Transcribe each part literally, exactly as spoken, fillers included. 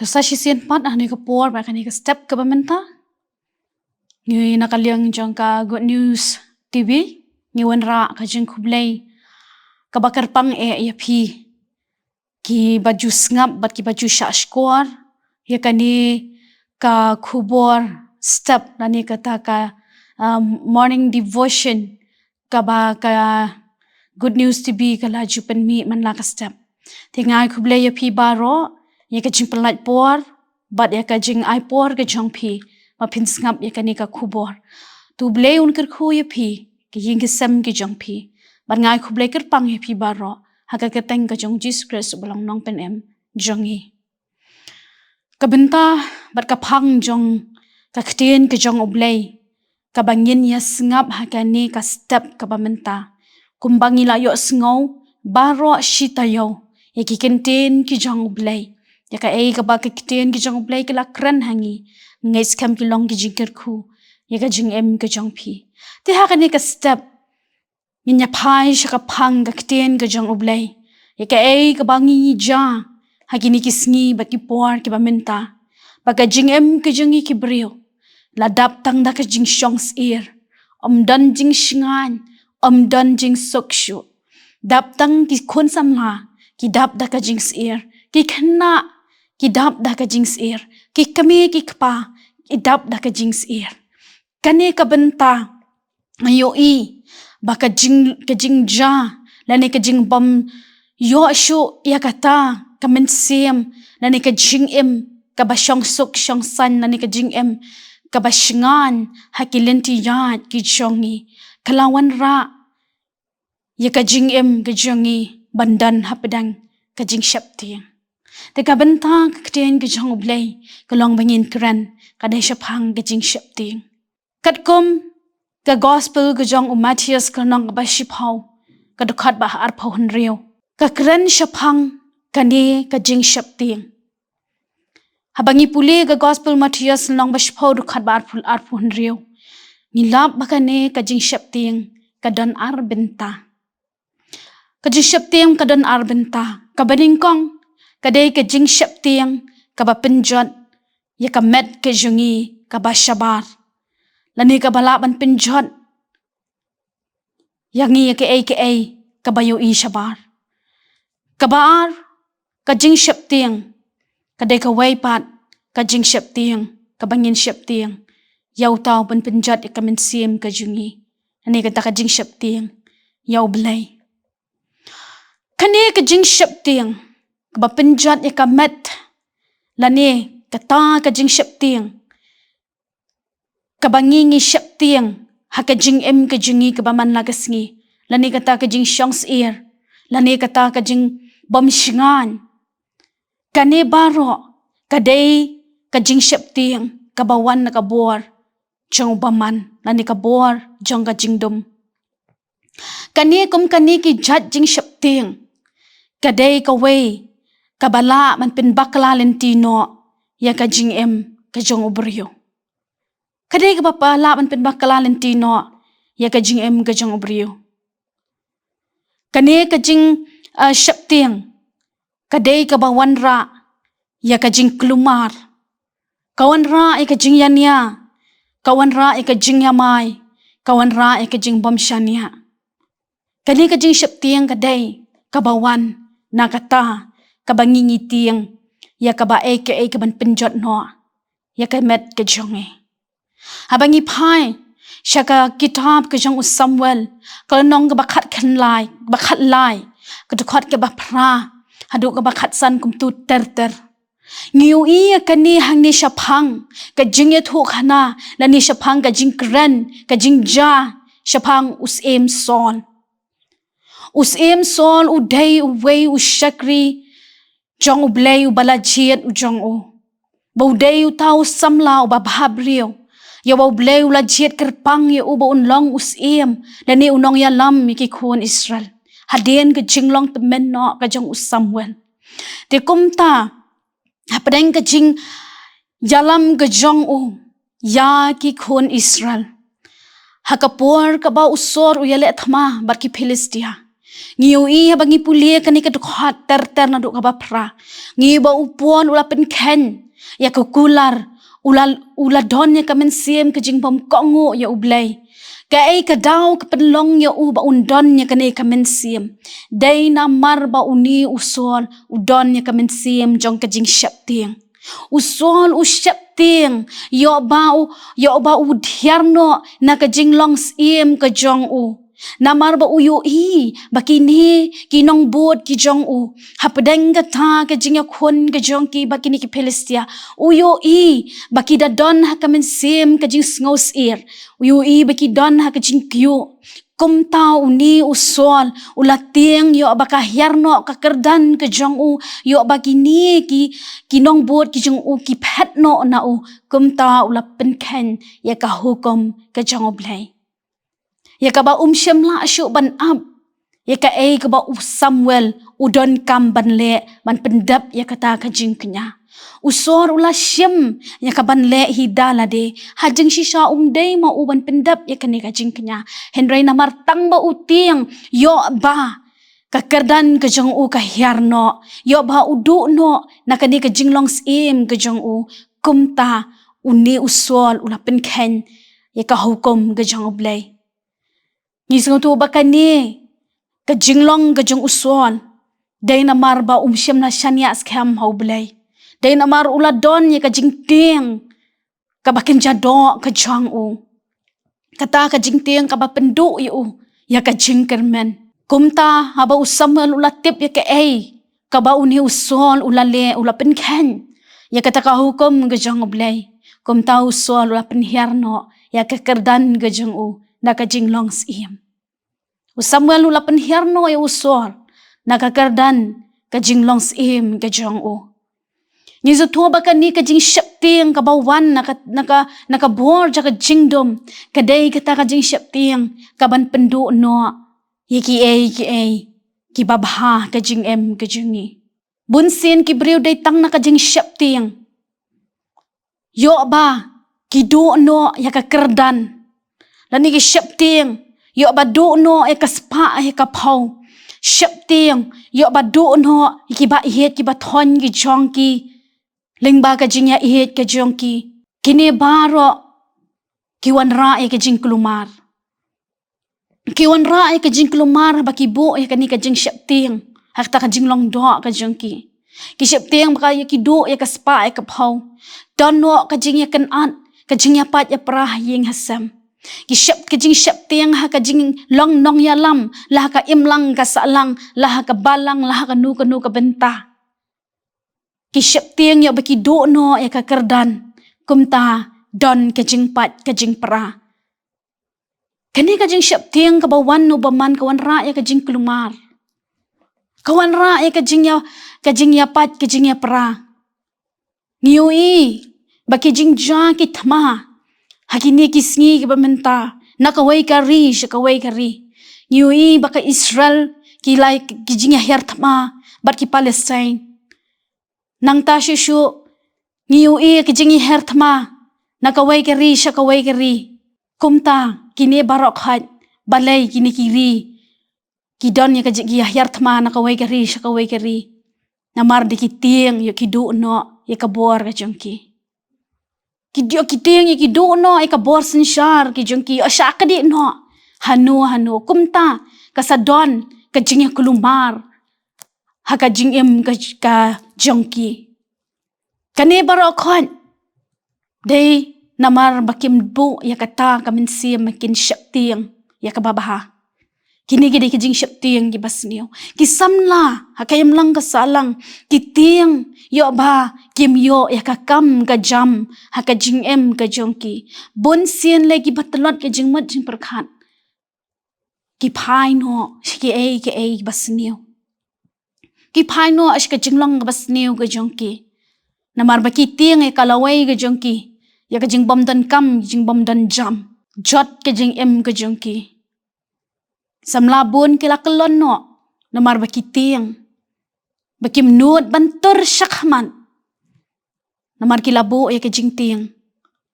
Sa shisien pat ha kane ka por bad kane ka step kaba mynta, ngi na ka liang jong ka Good News T V ngi wanrah ka jingkhublei kaba kyrpang eh ïa phi kiba ju sngap bad kiba ju shahshkor ïa kane ka khubor step lane kata ka, um, morning devotion kaba ka Good News T V ka la ju pynmih man la ka step. Te nga ai khublei ïa phi baroh ïa ka jingpynlait por bad ïa ka jingai por ka jong phi ba phin sngap ïa kane ka khubor. To U Blei un kyrkhu ïa phi, ki ïing ki sem ki jong phi. Bad nga ai khublei kyrpang ïa phi baroh ha ka kyrteng ka jong U Jisu Khrist uba long Nongpynim jong ngi. Ka bynta bad ka phang jong ka ktien ka jong U Blei kaba ngin ïa sngap ha kane ka step kaba mynta, kumba ngi la ïohsngew baroh shi taïew ïa ki kyntien ki jong U Blei, ïa kaei kaba ki ktien ki jong U Blei ki la kren ha ngi, ngeit skhem ki long ki jingkyrkhu ïa ka jingim ka jong phi. Te ha kane ka step ngin ïa phai sha ka phang ka ktien ka jong U Blei ïa kaei kaba ngi jia ha kine ki sngi bad ki por kiba mynta, ba ka jingim ka jong ngi ki briew la dap tang da ka jingshongsyier, ym don jingshngaiñ, ym don jingsuk shuh. Dap tang ki khun samla ki dap da ka jingsyier, ki khynnah ki dap da ka jingsyier, ki kmie ki kpa ki dap da ka jingsyier. Kane ka bynta nga ïohi ba ka jing, ka jingjia lane ka jingbym ïoh shuh ïa kata ka mynsiem lane ka jingim kaba shongsuk shongsaiñ lane ka jingim kaba shngaiñ ha ki lynti ïaid ki jong ngi ka la wanrah ïa ka jingim ka jong ngi ban don hapdeng ka jingsheptieng. Te ka bynta ka ktien ka jong U Blei ka long ba ngin kren ka dei shaphang ka jingsheptieng. Katkum ka gospel ka jong u Mathaios ka lynnong kaba shiphew ka dkhot ba arphew hynriew ka kren shaphang kane ka jingsheptieng. Haba ngi pule ka gospel Mathaios lynnong ba shiphew dkhot ba arphew, arphew hynriew, ngi lap ba kane ka jingsheptieng ka don ar bynta. Ka jingsheptieng ka don ar bynta. Kaba nyngkong ka dei ka jingsheptieng kaba pynjot ïa ka met ka jong ngi kaba shabar, lane kaba lah ban pynjot ïa ngi ïa kaei kaei kaba ïohi shabar. Kaba ar ka jingsheptieng ka dei kawei pat ka jingsheptieng kaba ngin sheptieng ïa uta uban pynjot ïa ka mynsiem ka jong ngi, lane kata ka jingsheptieng ïa U Blei. Kane ka jingsheptieng kaba pynjot ïa ka met, lane kata ka jingsheptieng kaba ngi ngi sheptieng ha ka jingim ka jong ngi kaba man la ka sngi, lane kata ka jingshongsyier, lane kata ka jingbymshngaiñ. Kane baroh ka dei ka jingsheptieng kaba wan na ka bor jong u bymman lane ka bor jong ka jingdum. Kane kum kane ki jait jingsheptieng ka dei kawei kaba lah ban pynbakla lynti noh ïa ka jingim ka jong u briew. Ka dei kaba lah ban pynbakla lynti noh ïa ka jingim ka jong u briew. Kane ka jing, ah, sheptieng ka dei kaba wanrah ïa ka jingkulmar, ka wanrah ïa ka jingïania, ka wanrah ïa ka jingïamai, ka wanrah ïa ka jingbymshaniah. Kane ka jingsheptieng ka dei kaba wan na kata kaba ngi ngi tieng ïa kaba ei kaei kaban pynjot noh ïa ka met ka jong ngi. Haba ngi phai sha ka kitab ka jong u Samuel ka lynnong kaba khatkhyndai, kaba khatlai, ka dkhot kaba phra haduh kaba khatsan kumtu ter ter. Ngi ïohi ïa kane hangne shaphang ka jingïathuhkhana lane shaphang ka jingkren, ka jingjia shaphang u syiem Saul. U syiem Saul u dei uwei u shakri jong U Blei uba la jied u jong u, ba u dei uta u samla uba bhabriew, ïa uba U Blei u la jied kyrpang ïa u ba un long u syiem lane u nongïalam ïa ki khun Israel hadien ka jinglong tymmen noh ka jong u Samuel. Te kumta hapdeng ka jingïalam ka jong u ïa ki khun Israel, ha ka por kaba u Saul u ïaleh thma bad ki Philistia, Ngi ïohi haba ngi pule kane ka dkhot ter ter naduh kaba phra, ngi ïohi ba u Paul u la pynkheiñ ïa ka kular, u la, u la don ïa ka mynsiem ka jingbymkohnguh ïa U Blei. Kaei ka daw ka pynlong ïa u ba un don ïa kane ka mynsiem? Dei namar ba une u Saul u don ïa ka mynsiem jong ka jingsheptieng. U Saul u sheptieng ïoh ba u, ïoh ba u hiar noh na ka jinglong syiem ka jong u. Namar ba u ïohi ba kine ki nongbud ki jong u, hapdeng kata ka jingïakhun ka jong ki bad kine ki Philistia, u ïohi ba ki da don ha ka mynsiem ka jingsngewsyier. U ïohi ba ki don ha ka jingkyiuh. Kumta une u Saul u la tieng ïoh ba ka hiar noh ka kyrdan ka jong u, ïoh ba kine ki, ki nongbud ki jong u ki phet noh na u. Kumta u la pynkheiñ ïa ka hukum ka jong U Blei, ïa kaba um shym lah shuh ban ap, ïa kaei kaba u Samuel u donkam ban leh ban pyndep ïa kata ka jingkñia. U Saul u la shim ïa ka ban leh hi da lade. Ha jingshisha um dei ma u ban pyndep ïa kane ka jingkñia. Hynrei namar tang ba u tieng ïoh ba ka kyrdan ka jong u ka hiar noh, ïoh ba u duh noh na kane ka jinglong syiem ka jong u, kumta une u Saul u la pynkheiñ ïa ka hukum ka jong U Blei. Ngi sngewthuh ba kane ka jinglong ka jong u Saul dei namar ba um shym la shaniah skhem ha U Blei. Dei namar u la don ïa ka jingtieng kaba kynja doh ka jong u, kata ka jingtieng kaba pynduh ïa u ïa ka jingkyrmen. Kumta haba u Samuel u la tip ïa kaei kaba une u Saul u la leh, u la pynkheiñ ïa kata ka hukum ka jong U Blei. Kumta u Saul u la pynhiar noh ïa ka kyrdan ka jong u na ka jinglong syiem. U Samuel u la pynhiar noh ïa u Saul na ka kyrdan ka jinglong syiem ka jong u. Ngi sngewthuh ba kane ka jingsheptieng kaba wan na ka, na ka, na ka bor jong ka jingdum, ka dei kata ka jingsheptieng kaban pynduh noh ïa kiei kiei kiba bha ha ka jingim ka jong ngi. Bunsien ki briew dei tang na ka jingsheptieng ïoh ba ki duh noh ïa ka kyrdan. Lane ki sheptieng ïoh ba duh noh ïa ka spah ïa ka phew. Sheptieng ïoh ba duh noh ïa kiba ïeit kiba thoiñ ki jong ki lyngba ka jingïaieit ka jong ki. Kine baroh ki wanrah ïa ka jingkulmar. Ki wanrah ïa ka jingkulmar ba ki buh ïa kane ka jingsheptieng ha kata ka jinglong doh ka jong ki. Ki sheptieng ba ka ïa ki duh ïa ka spah ïa ka phew. Don noh ka jingïakynad, ka jingïapait ïapra ha ïing ha sem. Ki shep, ka jingsheptieng ha ka jinglong nongïalam, la ha ka imlang ka sahlang, la ha ka balang, la ha kano kano ka bynta. Ki sheptieng ïoh ba ki duh noh ïa ka kyrdan, kumta don ka jingpait ka jingpra. Kane ka jingsheptieng kaba wan na u bymman ka wanrah ïa ka jingkulmar. Ka wanrah ïa ka jingïa, ka jingïapait ka jingïapra. Ngi ïohi ba ki jingjia ki thma ha kine ki sngi kiba mynta, na kawei ka ri sha kawei ka ri. Ngi ïohi ba ka Israel ki la ïa ki jingïahiar thma bad ki Palestine. Nangta shuh shuh ngi ïohi ïa ki jingïahiar thma na kawei ka ri sha kawei ka ri. Kumta kine baroh khoit, balei kine ki ri ki don ïa ka jingïahiar thma na kawei ka ri sha kawei ka ri? Namar da ki tieng ïoh ki duh noh ïa ka bor ka jong ki. Ki ïoh ki tieng ïoh ki duh noh ïa ka bor synshar ka jong ki, ïoh shah kdih noh hano hano. Kumta ka sa don ka jingïakulmar ha ka jingim ka, ka jong ki. Kane baroh khoit dei namar ba kim buh ïa kata ka mynsiem ba kin sheptieng ïa kaba bha. Kine ki dei ki jingsheptieng kiba sniew. Ki samla ha ka imlang ka sahlang, ki tieng ïoh ba kim ïoh ïa ka kam ka jam ha ka jingim ka jong ki. Bunsien lei kiba tlot ka jingmut jingpyrkhat, ki phai noh sha kiei kiei ba sniew. Ki phai noh sha ka jinglong kaba sniew ka jong ki. Namar ba ki tieng ïa ka lawei ka jong ki, ïa ka jingbym donkam, ka jingbym don jam, jot ka jingim ka jong ki. Samla bun ki la kyllon noh namar ba ki tieng ba kim nud ban tur shakhmat. Namar ki la buh ïa ka jingtieng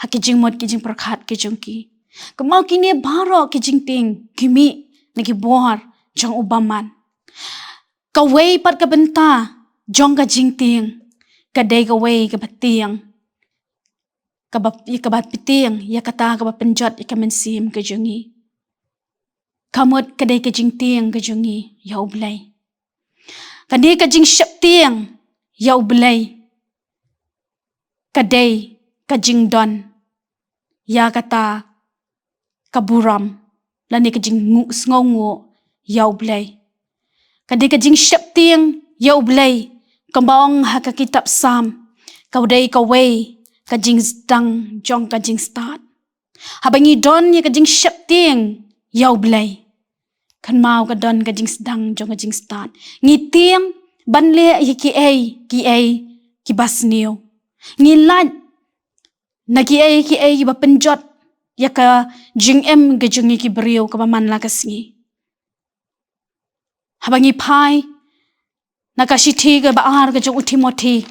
ha ka jingmut ka jingpyrkhat ka jong ki. Kumba kine baroh ki jingtieng ki mih na ki bor jong u bymman. Kawei pat ka bynta jong ka jingtieng ka dei kawei kaba tieng, kaba, kaba pyntieng ïa kata kaba pynjot ïa ka mynsiem ka jong ngi. Ka mut ka dei ka jingtieng ka jong ngi ïa u Blei. Ka dei ka jingsheptieng ïa u Blei, ka dei ka jingdon ïa kata ka burom lane ka jingsngewnguh ïa u Blei. Ka dei ka jingsheptieng ïa u Blei, kumba ong ha ka kitab Salm, ka dei kawei ka jingsdang jong ka jingstad. Haba ngi don ïa ka jingsheptieng ïa u Blei, kynmaw ka don ka jingsdang jong ka jingstad. Ngi tieng ban leh ïa kiei kiei kiba sniew. Ngi lait na kiei kiei kiba pynjot ïa ka jingim ka jong ngi ki briew kaba man la ka sngi. Haba ngi phai na ka shithi kaba ar ka jong u Timothi,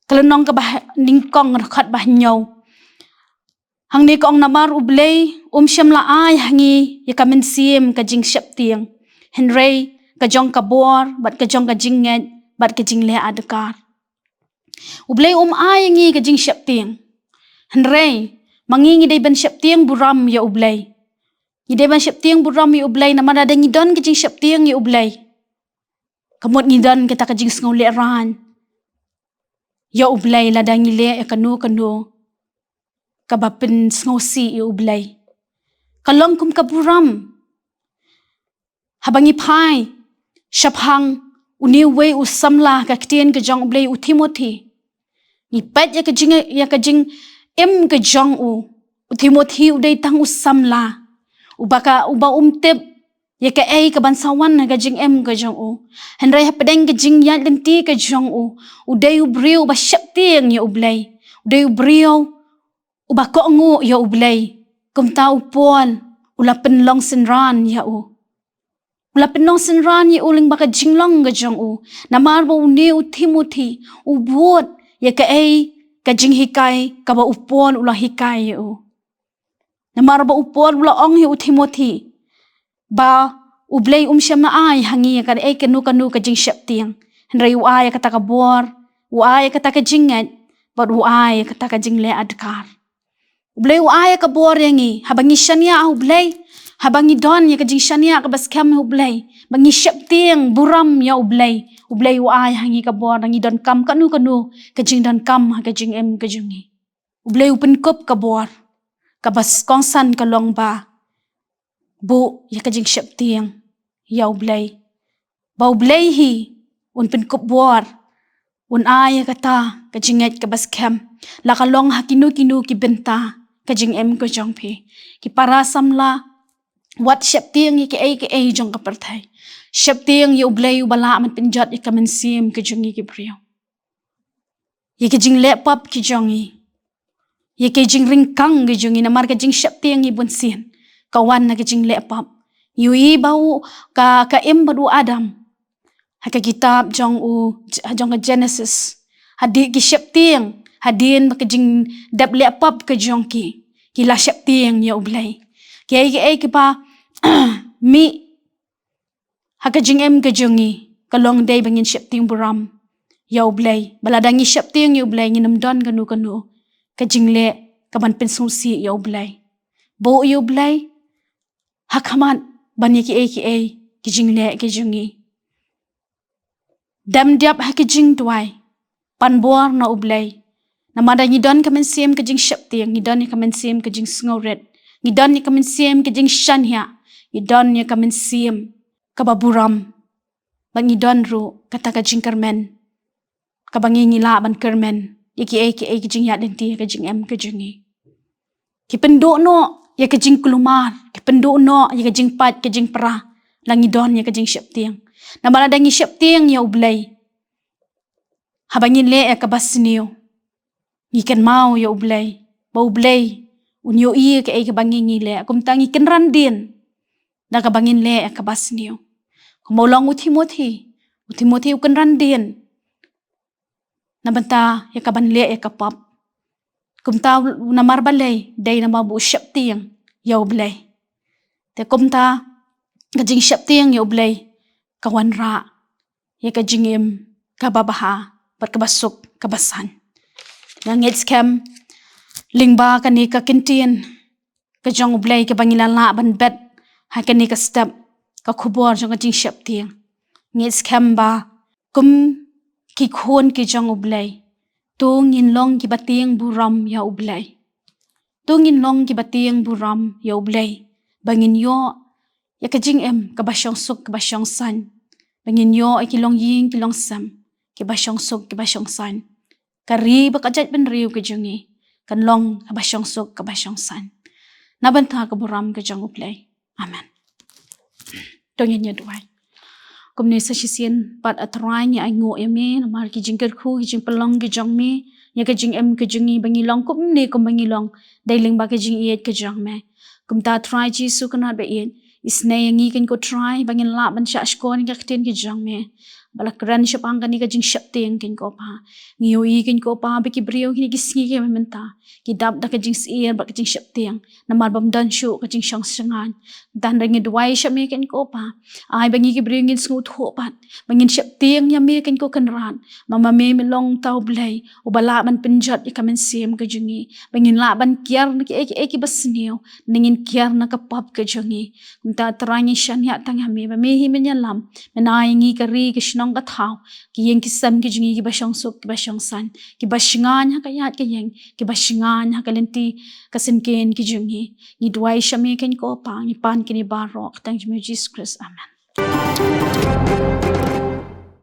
ka lynnong kaba nyngkong, dkhot ba hynñiew, hangne ka ong, namar u Blei um shym la ai ha ngi ïa ka mynsiem ka jingsheptieng, hynrei ka jong ka bor bad ka jong ka jingngeit bad ka jingleh adkar. U Blei um ai ngi ka jingsheptieng, hynrei ma ngi ngi dei ban sheptieng burom ïa u Blei. Ngi dei ban sheptieng burom ïa u Blei, namar lada ngi don ka jingsheptieng ïa u Blei, ka mut ngi don kata ka jingsngewlehraiñ ïa u Blei lada ngi leh ïa kano kano kaba pynsngewsih ïa u Blei. Ka long kum ka burom. Haba ngi phai shaphang une uwei u samla ka ktien ka jong u Blei, u Timothi, ngi peit ïa ka jing, ïa ka jingim ka jong u. U Timothi u dei tang u samla uba ka, uba um tip ïa kaei kaban sa wan ha ka jingim ka jong u. Hynrei hapdeng ka jingïaid lynti ka jong u, u dei u briew uba sheptieng ïa u Blei. U dei u briew uba kohnguh ïa u Blei. Kumta u Paul u la pynlong synran ïa u. U la pynlong synran ïa u lyngba ka jinglong ka jong u. Namar ba une u Timothi u bud ïa kaei ka jinghikai kaba u Paul u la hikai ïa u. Namar ba u Paul u la ong ïa u Timothi ba u Blei um shym la ai ha ngi ïa kaei kano kano ka jingsheptieng, hynrei u ai ïa kata ka bor, u ai ïa kata ka jingngeit, bad u ai ïa kata ka jingleh adkar. U Blei u ai ïa ka bor ïa ngi haba ngi shaniah ha u Blei, haba ngi don ïa ka jingshaniah kaba skhem ha u Blei, ba ngi sheptieng burom ïa u Blei. U Blei u ai ha ngi ka bor da ngi donkam kano kano ka jingdonkam ha ka jingim ka jong ngi. U Blei u pynkup ka bor, kaba kongsan ka long ba buh ïa ka jingsheptieng ïa u Blei. Ba u Blei hi un pynkup bor, un ai ïa kata ka jingngeit kaba skhem, la ka long ha kino kino ki bynta ka jingim ka jong phi. Ki para samla, wat sheptieng ïa kiei kiei jong ka pyrthei. Sheptieng ïa u Blei uba lah ban pynjot ïa ka mynsiem ka jong ngi ki briew. Ïa ki jingleh pop ki jong ngi, ïa ki jingryngkang ki jong ngi, namar ka jingsheptieng ngi bunsien ka wan na ka jingleh pop. Ngi ïohi ba u ka, ka Im bad u Adam, ha ka kitab jong u, jong ka Genesis, hadien ki sheptieng, hadien ba ka jingdep leh pop ka jong ki, ki la sheptieng ïa u Blei. Kiei kiei kiba mih ha ka jingim ka jong ngi, ka long dei ba ngin sheptieng burom ïa u Blei. Ba lada ngi sheptieng ïa u Blei, ngin ym don kano kano ka jingleh kaban pynsngewsih ïa u Blei. Buh ïa u Blei ha khmat ban ïa kiei kiei ki jingleh ki jong ngi. Dem dep ha ki jingduwai, pan bor na u Blei. Namar da ngi don ka mynsiem ka jingsheptieng, ngi don ïa ka mynsiem ka jingsngewrit, ngi don ïa ka mynsiem ka jingshaniah, ngi don ïa ka mynsiem kaba burom. Ba ngi don ruh kata ka jingkyrmen kaba ngi, ngi lah ban kyrmen ïa kiei kiei ki jingïaid lynti ha ka jingim ka jong ngi. Ki pynduh noh ïa ka jingkulmar, ki pynduh noh ïa ka jingpait ka jingpra, la ngi don ïa ka jingsheptieng. Namar lada ngi sheptieng ïa u Blei, haba ngi leh ïa kaba sniew, ngi kynmaw ïa u Blei, ba u Blei un ïohi ïa kaei kaba ngi, ngi leh. Kumta ngi kynran dien da kaba ngin leh ïa kaba sniew. Kumba u long u Timothi, u Timothi u kynran dien na bynta ïa kaban leh ïa ka pop. Kumta u, namar balei? Dei namar ba u sheptieng ïa u Blei. Te kumta ka jingsheptieng ïa U Blei ka wanrah ïa ka jingim kaba bha bad kaba suk kaba saiñ. Nga ngeit skhem lyngba kane ka kyntien ka jong U Blei kaba ngi la lah ban bet ha kane ka step, ka khubor jong ka jingsheptieng. Ngeit skhem ba kum ki khun ki jong U Blei, to ngin long kiba tieng burom ïa U Blei. To ngin long kiba tieng burom ïa U Blei, ba ngin ïoh ïa ka jingim kaba shongsuk kaba shongsaiñ, ba ngin ïoh ïa ki longïing ki longsem kiba shongsuk kiba shongsaiñ. Ka ri ba ka jaitbynriew ka jong ngi kan long kaba shongsuk kaba shongsaiñ. Na bynta ka burom ka jong U Blei. Amen. To ngin ïa duwai. Kumne sa shisien pat, A Trai, ngi ainguh ïa me namar ki jingkyrkhu ki jingpynlong ki jong me ïa ka jingim ka jong ngi, ba ngi long kumne kumba ngi long dei lyngba ka jingïeit ka jong me. Kumta, A Trai Jisu Kynrad ba ïeit, isynei ïa ngi, kynkoh Trai, ba ngin lah ban shah shkor ïa ka ktien ka jong me ba la kren shaphang kane ka jingsheptieng, kynkoh Pa. Ngi ïohi, kynkoh Pa, ba ki briew kine ki sngi kiba mynta ki dap da ka jingsyier bad ka jingsheptieng namar bym don shuh ka jingshong shngaiñ. Te hynrei ngi duwai sha me, kynkoh Pa, ai ba ngi ki briew ngin sngewthuh pat ba ngin sheptieng ïa me, kynkoh Kynrad, ba ma me me long uta U Blei uba lah ban pynjot ïa ka mynsiem ka jong ngi, ba ngin lah ban kiar na kiei kiei kiba sniew, ne ngin kiar na ka pop ka jong ngi. Kumta, A Trai, ngi shaniah tang ha me ba me hi men ïalam, men ai ïa ngi ka ri, ka shnong, ka thaw, ki ïing ki sem ki jong ngi kiba shongsuk kiba shongsaiñ, kiba shngaiñ ha ka ïaid ka ïeng, kiba shngaiñ ha ka lynti ka syngkien ki jong ngi. Ngi duwai sha me, kynkoh Pa, ngi pan kine baroh ha ka kyrteng jong me, Jisu Khrist. Amen.